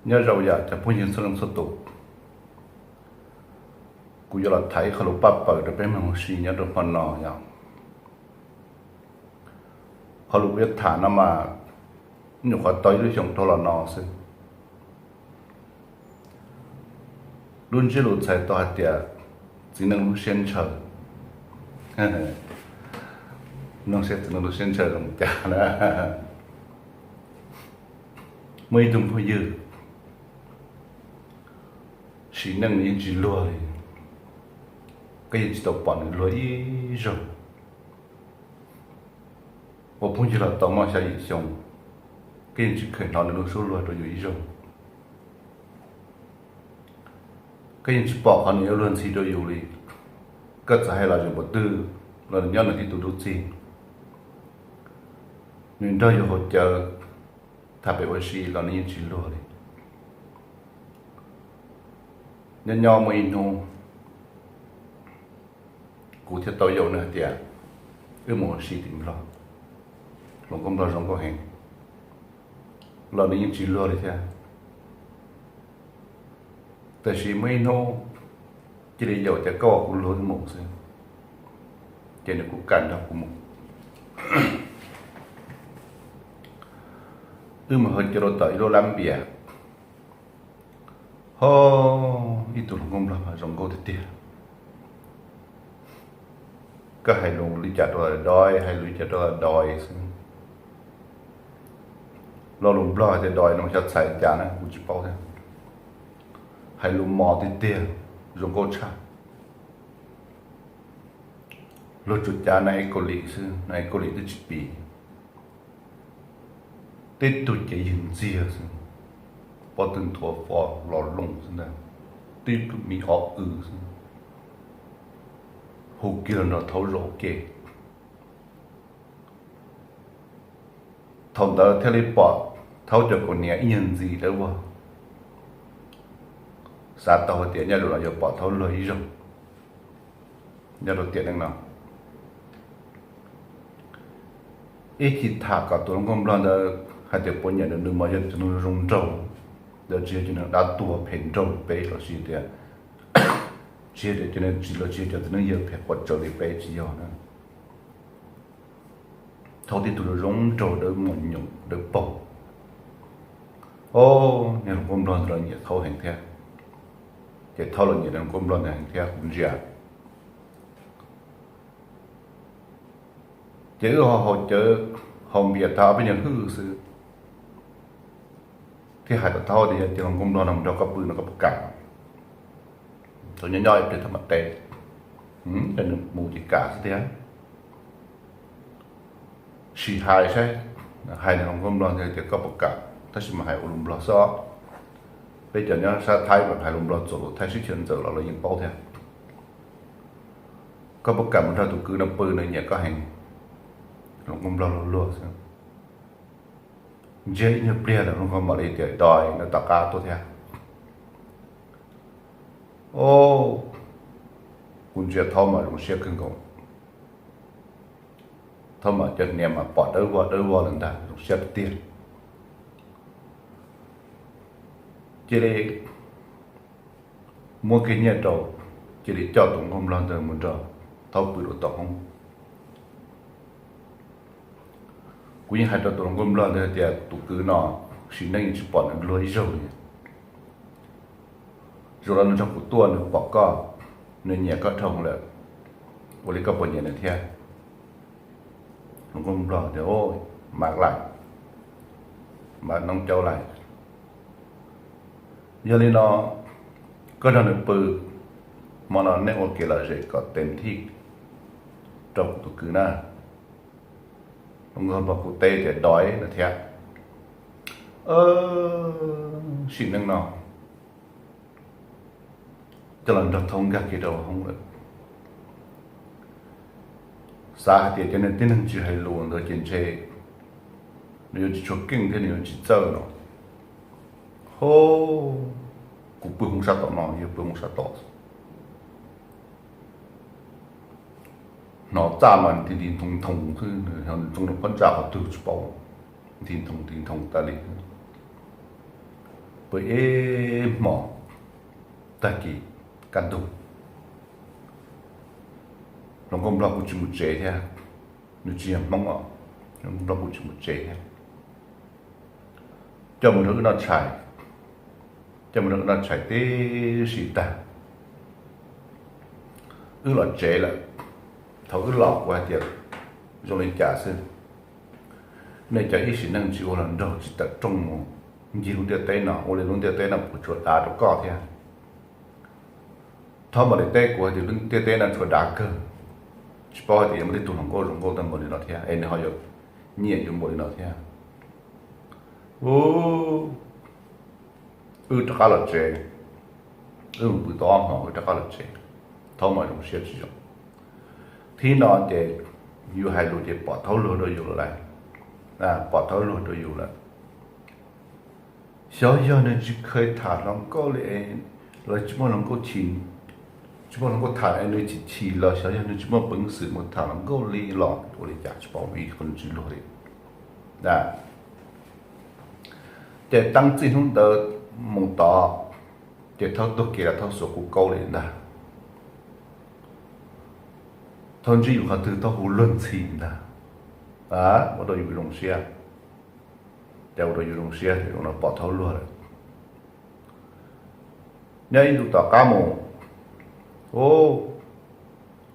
Nyob zoo yom cov phooj ywg txhua leej txhua tus, kuv yuav los thaiv ib qho lus paj paws rau peb mloog ua si nyob rau hmo no yom. Qhov lus kuv yuav tham no mas nyuam qhuav tau ib lub xyoos dhau los no xwb. Lub ntsiab lus txhais tau hais tias txiv neej lub siab ntshaw. Mloog saib txiv neej lub siab ntshaw zoo cas na. Muaj ib tug phooj ywg sim neej nws yeej tsis luag li, koj yeej tsis tau pom nws luag ib zaug. Ua phooj ywg los tau muaj xya yim xyoo, koj yeej tsis kheev hnov nws lub suab luag rau yus ib zaug. Koj yeej tsis pom qhov nws yuav luag ntxhi rau yus li. Koj txawm hais los zaum npaum twg los nws nyob nws tib tug tub txib, nws nrog yus haus cawv, tham pem ua si los nws yeej tsis luag li. Nyob nyob muaj ib hnub kuv thiaj tau yaum nws hais tias wb mus ua si tim Nplog, hluas nkauj Nplog zoo nkauj heev, los nws yeej tsis luag li thiab. Tab sis muaj ib hnub cia li yaum tias koj ua kuv luag wb mus xwb, ces nws kuj kam nrog kuv mus. Wb mus haus cawv rau tom ib lub lab npias, ho ib tug hluas nkauj Nplog mas zoo nkauj tiag tiag. Koj hais lus li cas rau los doi, hais lus li cas rau los doi xwb. Lo lus Nplog hais tias doi no xyov txhais li cas na kuv tsis paub thiab. Hais lus mos tiag tiag, zoo nkauj tshaj. Luag tsuas cav nais Kaus Lim xwb, nais Kaus Lim twb tsis pim. Tib tug cev ywg ntxiag xwb, pob tw nthuav fo los loos xwb ntag, tib tug me ob w xwb, hu kiag los nrog thaub zaum ua ke. Thaum ntawd thiaj li pom thaub cov kaus hniav ib nyuag ntxiv dawb vog. Xav tau hais tias nyob rau no yuav pom thaub luag ib zaug nyob rau tiam neej no. Ib chim tham kom tus hluas nkauj Nplog ntawd hais tias puas nyiam nws, nws mas yog tus neeg zoo nraug, ntawd tsis yog cov neeg dab tuag phem nraug li peb los sis tias, tsis yog cov neeg tsis los tsis yog cov txiv neej yawg phem quav tsawv li peb, tsis yog na. Thaub tib tug zoo nraug dawb muag nyoos dawb paug. Ob, niag hluas nkauj Nplog ntawd los nyiam thaub heev thiab, ces thaub los nyiam niag hluas nkauj Nplog ntawd heev thiab kuv ntsia. Ces wb ho haus cawv haus npias tag ob peb nyuag hwj xwb, thiaj hais rau thaub tias yog tias hluas nkauj Nplog no mus nrog koj pw no koj puas kam? Thaub nyob nyob ib pliag thaub mam teb, ces nws mus ces kam xwb tiag. Sim hais saib, hais niag hluas nkauj Nplog ntawd tias koj puas kam, tab sis mas hais ua lus Nplog xwb os. Peb cov nyob sab Thaib mas hais lus Nplog txuas lus Thaib sib chaw ntxawm los lawv yeej paub thiab. Koj puas kam mus nrog tus kwv no pw, nws nyiam koj heev. Hluas nkauj Nplog luag luag xwb. Ntsiag ib nyuag pliag lawm hluas nkauj mam li tias doi no tom qab tuaj thiab. Ob, kuv ntsia thaub mas zoo siab kawg nkaus. Thaub mas cov hniav mas pom dawb vog dawb vog lawm ntag, zoo siab tiag. Cia li muab kiag nyiaj rau, cia li coj tus hluas nkauj Nplog ntawd mus nrog thaub pw rau tom hoob. Kuv yeej hais rau tus hluas nkauj Nplog ntawd hais tias tus kwv no sim neej yeej tsis pom nws luag ib zaug li. Zaum no nws nrog kuv tuaj nws pom koj, nws nyiam koj dhau lawm, ua li koj puas nyiam nws thiab? Hluas nkauj Nplog tias, Mav lais, mav noob caub lais. Yog li no koj nrog nws pw, hmo no nej ua kev lom zem kom tes thij rau kuv tus kwv na. Hluas nkauj Nplog kuj teb tias doi no thiab. Sim neej no coj los nrog thaub nkag kiag rau hauv hoob lawm. Xav hais tias cov niag tib neeg tsis hais lus ntawd ces ntshe nws yuav tsis tshua keej thiab nws yuav tsis txawj no. Ho, kuv pw hoob sab tom no, yog pw hoob sab tom. Hnov txaj mas nti nti nthoov nthoov xwb, nws txooj rau phab ntsa qhov twg tsis paub, nti nthoov nti nthoov tas li. Pw ib hmos, tag kis kaj ntug, hluas nkauj Nplog kuj tsis mus tsev thiab, nws tsis yog Hmoob os, hluas nkauj Nplog kuj tsis mus tsev thiab, coj mus rau wb noj tshais, coj mus rau wb noj tshais tib si tag, wb los tsev lawm. Thaum wb los kuv hais tias zoo li cas xwb, nej cov ib sim neej tsis ua hluas nraug tsis tawm rooj mus ncig lub ntiaj teb no, ua li lub ntiaj teb no puas tshuav dav rau koj thiab? Thaub Npaus Lis teb kuv hais tias lub ntiaj teb no tshuav dav kawg, tsis paub hais tias yuav muaj tej tug hluas nkauj zoo nkauj tag npaum li no thiab es nws ho yuav nyiam yuav npaum li no thiab. Ub, wb rov qab los tsev, wb mus pw tau ob hmos wb rov qab los tsev. Thaub mas zoo siab tsis zoo. Thib no ces yus hais lus ces pom thaub luag rau yus lawm lauj, pom thaub luag rau yus lawm. Xyov yog nws tsis kheev tham hluas nkauj li, los tsis muaj hluas nkauj chim, tsis muaj hluas nkauj tham es nws chim chim los xyov yog nws tsis muaj peev xwm mus tham hluas nkauj li los ua li cas tsis paub vim qhov nws tsis luag li. Ces tav txij hnub ntawd mus tod, ces thaub tuag kev los thaub xuas kuv kaub li ntag. Thaub ntsib yus qhov twg thaub hu luag ntxhi ntag. Ua rau yus zoo siab, ces ua rau yus zoo siab ces zoo no pom thaub luag lawm. Nyob ib ntu tom qab mus,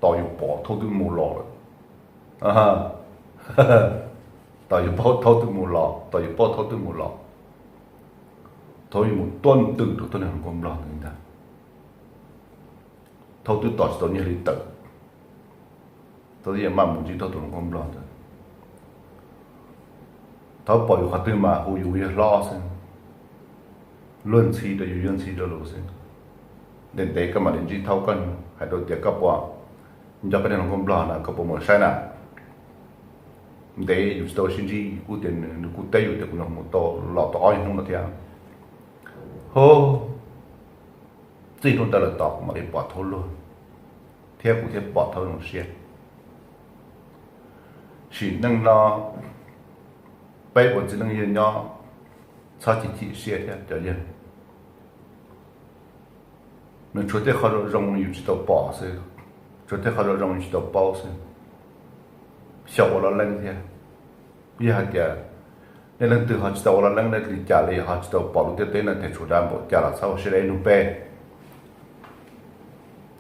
tos yus pom thaub twb mus los lawm. Tos yus paub thaub twb mus los, tos yus paub thaub twb mus los, thaub yuav mus tuaj ntws rau tug neeg hluas nkauj Nplog ntawd ntag. Thaub twb tos tsis tau nyiaj li tawm, thaub twb yeej maj mus ntsib thaub tus hluas nkauj Nplog ntawd. Thaub pom yus qhov twg mas hu yus yawg hlob xwb, luag ntxhi rau yus yawg ntxhi rau lus xwb. Ntev ntev koj mam li ntsib thaub, koj hais rau tias koj puas nco koj niag hluas nkauj Nplog na, koj puas mus saib na. Ntev yus tsis tau sib ntsib kuj tias nws kuj teb yus tias kuv mus tau los tau ob hnub no thiab. Ho txij hnub ntawd lawm tos kuv mam li pom thaub luag thiab kuv thiaj pom thaub zoo siab. Sim neej no peb ua txiv neej yawg nyob txhob chim chim siab thiab cov yawg. Nws tshuav tej qhov zoo zoo yus tsis tau pom xwb, tshuav tej qhov zoo zoo yus tsis tau paub xwb. Xyaum ua loj leeb thiab. Yog hais tias nej leej twg ho tsis tau ua loj leeb li cas li ho tsis tau pom lub ntiaj teb no tias tshuav dav npaum cas los txhob ua siab deb nug peb,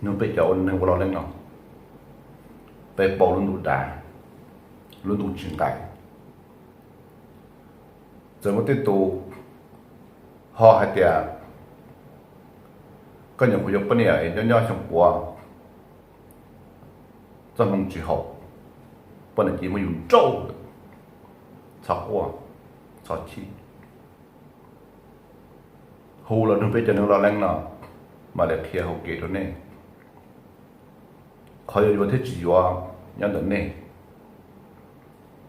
nug peb cov neeg ua loj leeb no, peb paub lub ntuj dav, lub ntuj tsis nqaim. Txawm muaj tej tus ho hais tias koj nyuam qhuav yuav poj niam es nyob nyob xyoo puav txoj hmoo tsis haum, poj niam cia muab yus nrauj lawm, txhob quaj, txhob chim. Hu los nug peb cov neeg loj leeb no, mam li qhia hauv kev rau nej. Qhov yuav yuav thiab tsis yuav nyob ntawm nej,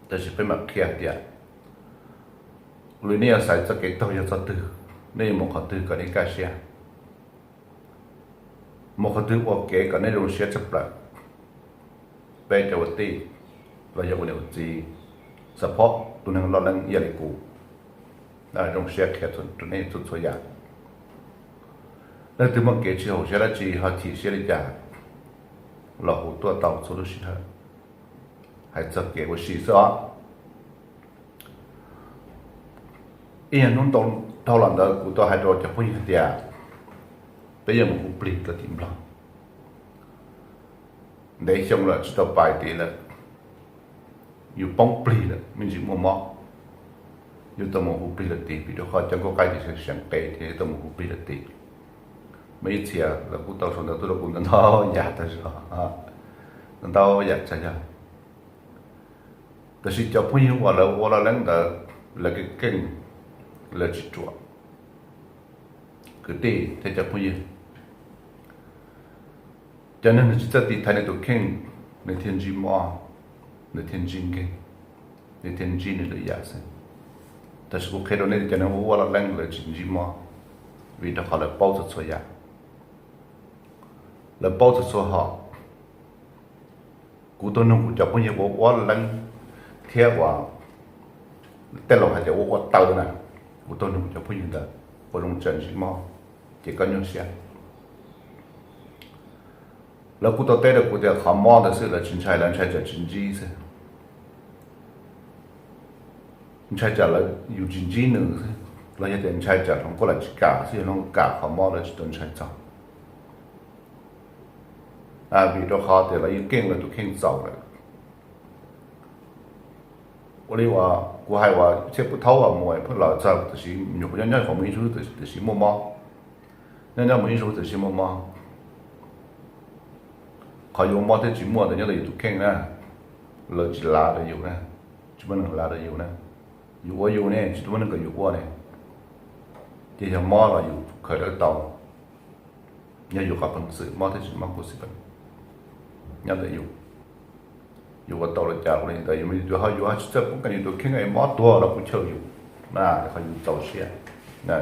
tab sis peb mam qhia tias li nej yuav xaiv txoj kev taug yog txoj twg, nej yuav mus qhov twg kom nej kaj siab, mus qhov twg ua kev kom nej zoo siab tshaj plaws. Peb cov ua tij los yog ua niam ua txiv, support tus neeg loj leeb ib yam li kuv, zoo siab qhia rau nej txhua txhua yam. Leej twg muaj kev tsis haum siab dab tsi ho chim siab li cas los hu tuaj tau txhua lub sij hawm. Hais txog kev ua si xwb os. Ib nyuag hnub dhau los ntawd kuv tau hais rau cov phooj ywg tias peb yuav mus hu plig rau tim Nplog. Ntev xyoo lawm tsis tau pais tid lawm, yus poob plig lawm me ntsis muaj mob, yus tau mus hu plig lawm tid vim rau qhov cov nkauj qaib tim seev qe thiab yus tau mus hu plig lawm tid. Muaj ib txhia lawv kuj tau sau ntawv tuaj rau kuv ntau ntau yam tag zog, ntau ntau yam txhais yog. Tab sis cov phooj ywg uas lawv ua loj leeb ntawd lawv keej keej, lawv tsis ruam. Kwv tij thiab cov phooj ywg, cov neeg nws tsis txawj tiv thaiv nws tus kheej, nws thiaj ntsib mob, nws thiaj ntsib nkeeg, nws thiaj ntsib nws lwm yam xwb. Tab sis kuv qhia rau nej cov neeg ua ua loj leeb lawv tsis ntsib mob, vim rau qhov lawv paub txhua txhua yam, lawv paub txhua txhua hom. Kuv tuaj nug kuv cov phooj ywg ua ua leeb thiab uas tej laus hais tias ua ua taw na, kuv tuaj nug kuv cov phooj ywg ntawd, ua zoo tsam ntsib mob, ces koj nyuaj siab. Lawv kuj tau teb rau kuv tias qhov mob ntawd xwb, lawv tsis ntshai, lawv ntshai tsam tsis ntsib xwb. Ntshai tsam lawv yus tsis ntsib nws xwb, los yog tias ntshai tsam hluas nkauj lawv tsis kam xwb, yog hluas nkauj kam qhov mob lawv tsis tau ntshai txog. Vim rau qhov tias lawv yeej keej lawv tus kheej txaus lawm. Ua li uas kuv hais uas txhiaj pub thaub uas mus pheej los txog, tab sis nyuam qhuav nyob nyob qhov mus ib zaug, tab sis muaj mob. Nyob nyob mus ib zaug tab sis muaj mob. Qhov yuav mob thiab tsis muaj ntawd nyob rau yus tus kheej na, lawv tsis lav rau yus na, tsis muaj neeg lav rau yus na. Yus ua yus ne, tsis muaj neeg kom yus ua ne. Ces yog mob los yus khaws dawb tau, yog yus qhov peev xwm mob thiab tsis mob kuj xij peem nyob ntawm yus. Yus ua tau li cas ua li ntawd, yus ho yus ho tsis txawj poob kas yus tus kheej, mob tuag los kuj chaw yus, qhov yus txaus siab,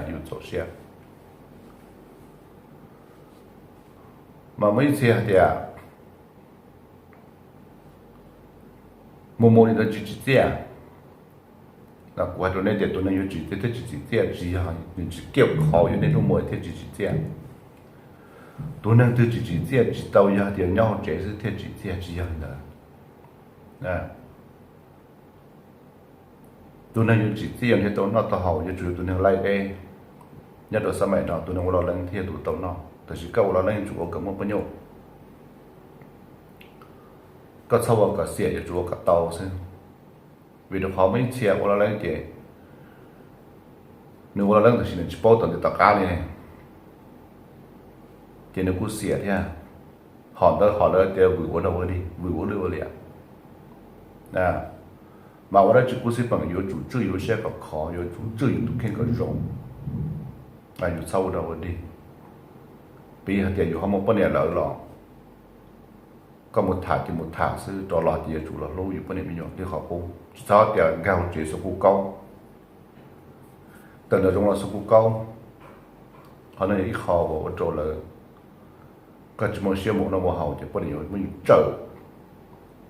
yus txaus siab. Mas muaj ib txhia hais tias mus mus li ntawd tsis tsim txiaj. Kuv hais rau nej tias tus neeg yuav tsim txiaj thiab tsis tsim txiaj tsis yog nws tsis kiaj khov yuav nej hnub muaj thiaj tsis tsim txiaj. Tus neeg twg tsis tsim txiaj tsis tau yog tias nyob hauv tsev xwb thiaj tsim txiaj, tsis yog li ntawd. Tus neeg yuav tsim txiaj yuav thiaj tau noj tau haus yuav tsum yog tus neeg laij deb. Nyob rau xab maim no tus neeg ua loj leeb thiaj yog tus tau noj, tab sis koj ua loj leeb yuav tsum ua kom muaj paj nyuj. Koj txhob ua kom xiam, yuav tsum ua kom tau xwb. Vim rau qhov muaj ib txhia ua loj leeb ces nws ua loj leeb tab sis nws tsis paub tom ntej tom qab li, ces nws kuj xiam thiab. Hom ntawd hom lawv tias vwm ua dog ua dig, vwm ua lwj ua liam. Mas ua dab tsi kuj xij peem yuav tsum tswj yus lub siab kom khov, yuav tsum tswj yus tus kheej kom zoo. Yus txhob ua dog ua dig. Piv hais tias yus ho muaj poj niam lawm los koj mus tham ces mus tham xwb, rov los ces yuav tsum los hlub yus poj niam me nyuam li qhov qub, tsis txhob tias nkag hauv tsev xua kuj kaub. Tawm ntawm zoov los xua kuj kaub. Qhov no yog ib qho uas ua rau lawv, koj tsis muaj siab mus ua noj ua haus ces poj niam yuav muab yus tsawm,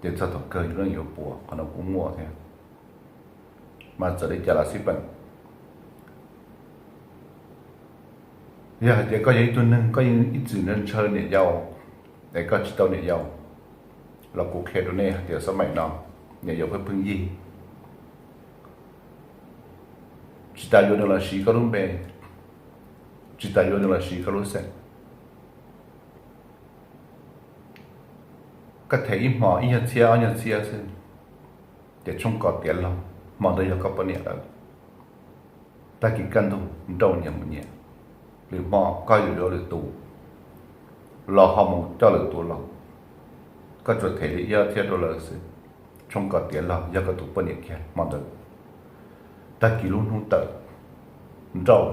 ces txog thaum kawg yus leej yuav puas, qhov no kuj muaj thiab. Mas txawm li cas los xij peem, yog hais tias koj yog ib tug neeg koj yeej ib txwm ntshaw niam yau, es koj tsis tau niam yau, los kuv qhia rau nej hais tias xab maim no niam yau pheej pheej yig. Tsis tas yuav nws los siv koj lub npe, tsis tas yuav nws los siv koj lub xeem. Koj them ib hmo ib nyuag txhiab ob nyuag txhiab xwb, ces tshoob kos tiav log hmo ntawd yog koj poj niam lawm. Tag kis kaj ntug nrauj nyias mus nyias, lwm hmo koj yuav yuav lwm tus los ho mus coj lwm tus los, koj tsuas them li ib ob txhiab rau lawv xwb, tshoob kos tiav log yog koj tus poj niam kiag hmo ntawd. Tag kis lub hnub tawm nrauj,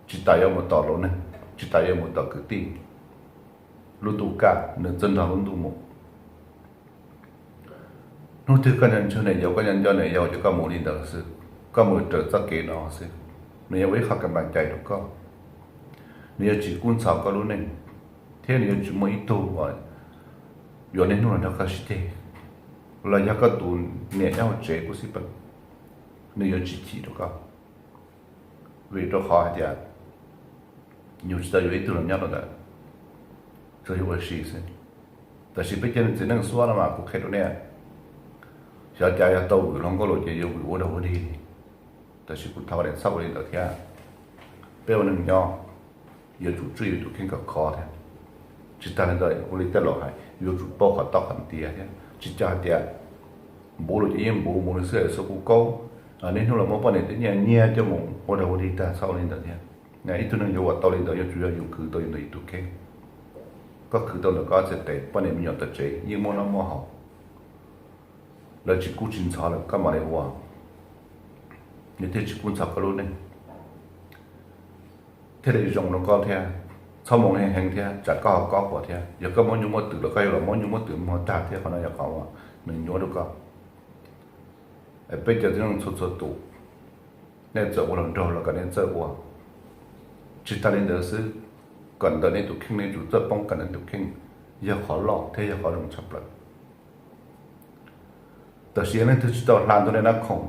tsis tas yuav mus tom laus neeg, tsis tas yuav mus tom kwv tij, lub ntuj kaj nws txawj nrog lub ntuj mus. Hnub twg koj nco ntshaw niam yau, koj nco nco niam yau ces koj mus li ntawd xwb, koj mus raws txoj kev no xwb. Nws yuav ua ib qho kam plas cai rau koj, nws yuav tsis kub ntxhov koj lub neej, thiab nws yuav tsis muaj ib tug uas yuav niaj hnub los nrog koj sib ceg, los yog koj tus niam nyob hauv tsev kuj xij peem, nws yuav tsis chim rau koj. Vim rau qhov hais tias yus tsis tau yuav ib tug los nyob rau ntawd, tsuas yog ua si xwb. Tab sis peb cov txiv neej suab no mas kuv qhia rau nej, xyov cas yog tau vwm hluas nkauj lawm ces yuav vwm ua dog ua dig li. Tab sis kuv thov nej txhob ua li ntawd thiab. Peb ua neeg nyob yuav tsum tswj yus tus kheej kom khov thiab. Tsis tas li ntawd ua li tej laus hais yuav tsum paub qhov toj qhov tiav thiab, tsis tas hais tias npuv lawm ces yeej npuv mus li xwb, xua kuj kaub, niaj hnub los muab poj niam tej nyiaj nyiag coj mus ua dog ua dig tag, txhob ua li ntawd thiab. Ib tug neeg yuav ua tau li ntawd yuav tsum yog yus khwv tau yus ntawm yus tus kheej. Koj khwv tau ntawm koj txhais tes, poj niam me nyuam tom tsev yeej muaj noj muaj haus, lawv tsis kub tsis ntxhov lawm koj mam li ua, nws thiaj tsis kub ntxhov koj lub neej, thiaj li zoo rau koj thiab. Txhob mus heev heev thiab tsam koj ho kob kuas thiab. Yog koj muab nyuj muab twm los koj yuav los muab nyuj muab twm muag tag thiab, qhov no yog qhov uas nws nyuaj rau koj. Peb cov txiv neej txhua txhua tus, nej txawm ua hluas nraug los kom nej txawj ua. Tsis tas li ntawd xwb, kom ntawm nej tus kheej nej yuav tsum txawj poob kom nej tus kheej, yog qhov loj thiab yog qhov zoo tshaj plaws. Tab sis yog leej twg tsis tau hla ntawm nej na khoom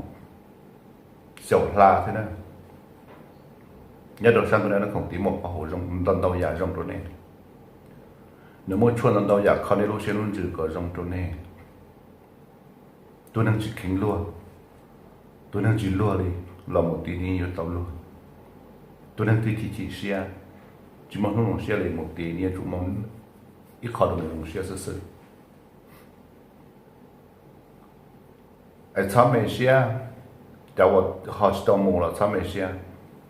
xyaum hla thiab na, Nyob rau sab ntug dab Nab Khoom tid muaj qhov hauv zoo ntau ntau yam zoo rau nej. Nws muaj tshuaj ntau ntau yam kho nej lub siab lub ntsws kom zoo rau nej. Tus neeg tsis kheev luag, tus neeg tsis luag li, los mus tid nws yuav tau luag. Tus neeg twb chim chim siab, tsis muaj hnub zoo siab li, mus tid nws yuav tsum muaj ib qho rau nws zoo siab xwb xwb. Es txhob me siab, cov uas ho tsis tau mus los txhob me siab,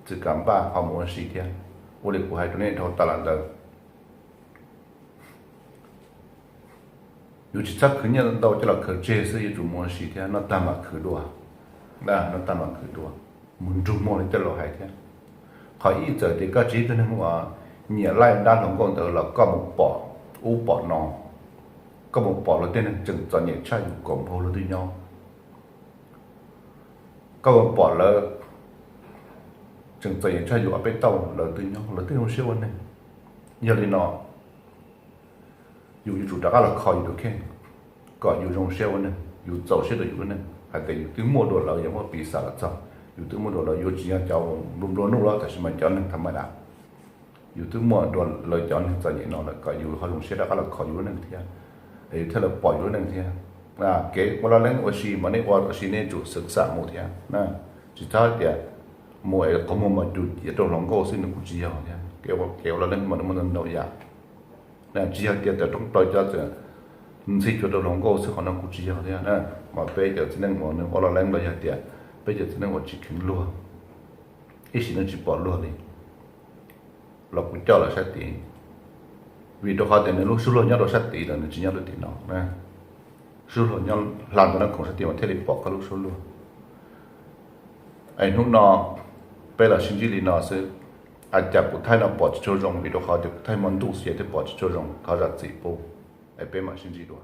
txwm kam npaj ho mus ua si thiab. Ua li kuv hais rau nej dhau tas los ntawd, yus tsis txhob khwv nyiaj ntau coj los khaws tseg xwb, yuav tsum mus ua si thiab, noj tag mam khwv dua, noj tag mam khwv dua, mus nrug muag li tej laus hais thiab. Qhov ib, txawm tias koj tsis yog ib tug neeg uas nyiam laij dab hluas nkauj ntawd los koj mus pom ub pom no, koj mus pom luag tej neeg tseem txom nyem tshaj yus kaum npaug luag twb nyob, koj mus pom lawv tseem txom nyem tshaj yus ob peb tauj lawv twb nyob, lawv twb zoo siab ua neeg. Yog li no, yus yuav tsum rov qab los kho yus tus kheej kom yus zoo siab ua neeg, yus txaus siab rau yus lub neej hais tias yus twb muaj dua lawv, yog muaj piv xam los txog, yus twb muaj dua lawv, yuav tsis yog cov nplua nplua nuj los tab sis mas cov neeg tham ma das, yus twb muaj dua lawv cov neeg txom nyem no lawm kom yus ho zoo siab rov qab los kho yus lub neej thiab, es yus thiaj li pom yus lub neej thiab. Kev ua laj leeb ua si mas nej ua ua si nej yuav tsum xeev xam mus thiab na, tsis txhob tias mus es qhov muag mas yus ciav rau hluas nkauj xwb, nws kuj tsis yog thiab. Kev ua laj leeb mas nws muaj ntau yam, tsis yog tias tawm rooj plaws cov txawm ntxhi cuag rau hluas nkauj xwb, qhov no kuj tsis yog thiab na. Mas peb cov txiv neej uas nws ua laj leeb los yog tias peb cov txiv neej uas tsis kheev luag, ib sim neej tsis pom luag li, los kuv coj lawv sab tid, vim rau qhov tias nws lub suab luag nyob rau sab tid lawm, nws tsis nyob rau tim no. Suab luag nyob hla ntawm Nab Khoom sab tid mas thiaj li pom koj lub suab luag. Es hnub no peb los sib ntsib li no xwb. Ua cas kuv thaij no pom tsis tshua zoo, vim rau qhov tias kuv thaij hmo ntuj xwb thiaj pom tsis tshua zoo, thov zam txim pub. Es peb mam sib ntsib dua.